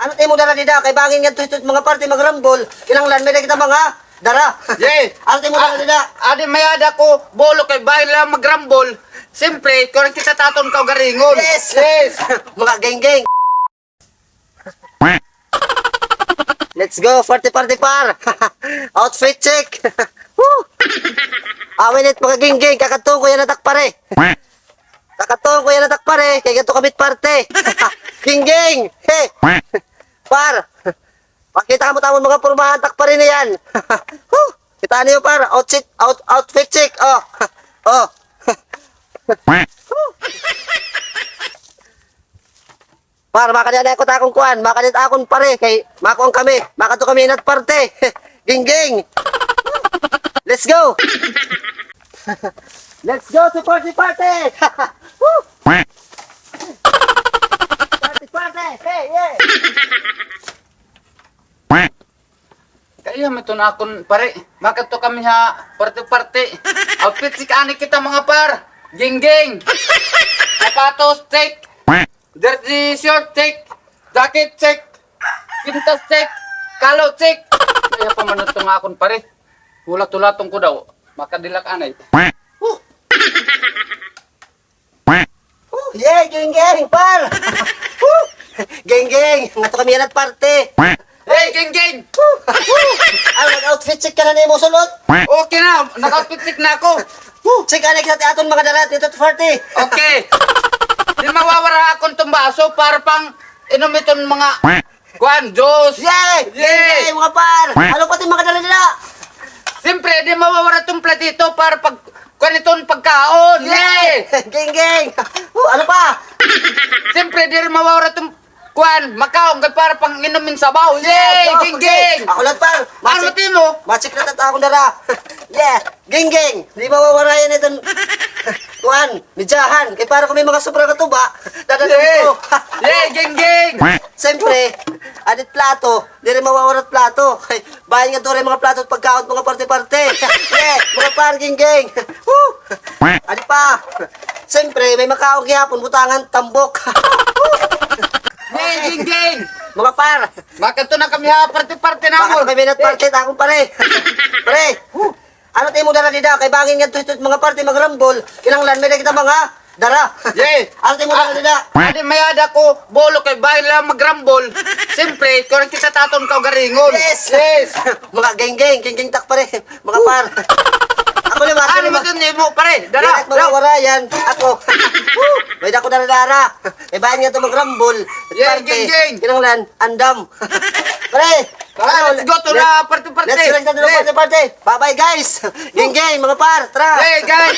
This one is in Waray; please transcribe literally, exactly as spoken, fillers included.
Ano it imo dara dida? Kay bangin ngadto hito mga parte magrambol, kinahanglan may-ada kita mga dara. Yes. Ano it imo dara dida? Adi may-ada ko bolo kay bangin la magrambol. Siyempre, kuan kita hit aton kaugalingon. Yes. Yes. Mga genggeng. Let's go, parte-parte, par. Outfit check. Woo! Awin it mga genggeng, kakadtuon ko yana it ak pare. Kakadtuon ko yana it ak pare, kay ngadto kami hit parte. Genggeng! Hey! Par! Pakita mo it amon mga pormahan it ak pare na yana. Woo! Kita niyo, par, outfit, out-, outfit check. Oh. Oh. Par, makadi anay ako hit akon kuan, makadi hit akon pare, kay makuan kami, makadto kami yana hit parte. Genggeng. Let's go. Let's go to parte-parte. Woo! Parte-parte. Hey, yeah. Kay amo iton akon pare, makadto kami ha parte-parte. Outfit check anay kita mga par. Genggeng. Sapatos check. Jersey short check. Jacket check. Pintas check. Kalo check. Kay amo pa man iton akon pare. Hulat-hulaton ko daw. Makadi la ak anay. Huh. Huh, yeah, genggeng, par. Huh. Genggeng, ngadto kami yana hit parte. Hey, genggeng. Huh. Huh. Ah, nag-outfit check ka na nimo sulod? Okay na, nag-outfit check na ako. Huh. Check anay kita hit aton mga dara dida hit parte. Okay. Di mawawara akon tumbaso para pang-inom iton mga kuan, juice. Yay! Yay! Yay, mga par! Ano pa it mga dara dida? Siyempre, di mawawara iton platito para pag, kuan iton pagkaon. Yay! Yay! Genggeng! Oh, ano pa? Siyempre, di rin mawawara iton kuan, makaon kay para pang-inom hin sabaw. Yay! Yay! Genggeng! Ako la, par. Ano it imo? Ma-check la it akon dara. Yeah! Genggeng, di mawawara yana iton kuan, medyahan. Kay para kon may mga sobra nga tuba, dadad-on ko. Yay! Genggeng! Siyempre, adi it plato, diri mawawara it plato. Kay bangin ngadto diri mga plato hit pagkaon, mga parte-parte. Yeah, mga par, genggeng. Woo! Adi pa. Siyempre, may makaon gihapon, butangan, tambok. Yay, genggeng! Mga par. Makadto na kami ha parte-parte namon. Makadto kami yana hit parte hit akon pare. Pare. Woo! Ano it imo dara dida? Kay bangin ngadto hito mga parte magrambol, kinahanglan may-ada kita mga dara. Yes. Ano it imo dara dida? Adi may-ada ko bolo kay bangin la magrambol. Siyempre, kuan kita hit aton kaugalingon. Yes. Yes. Mga genggeng, genggeng it ak pare. Mga par. Ako la, ano it imo pare? Dara. Dara, mga warayan. Ako. May-ada ko dara-dara. Kay bangin ngadto magrambol. Yes, genggeng. Kinahanglan, andam. Pare. Tara, let's go to the parte-parte. Let's go to the parte-parte. Bye-bye, guys. Genggeng, mga par. Tara. Hey, guys.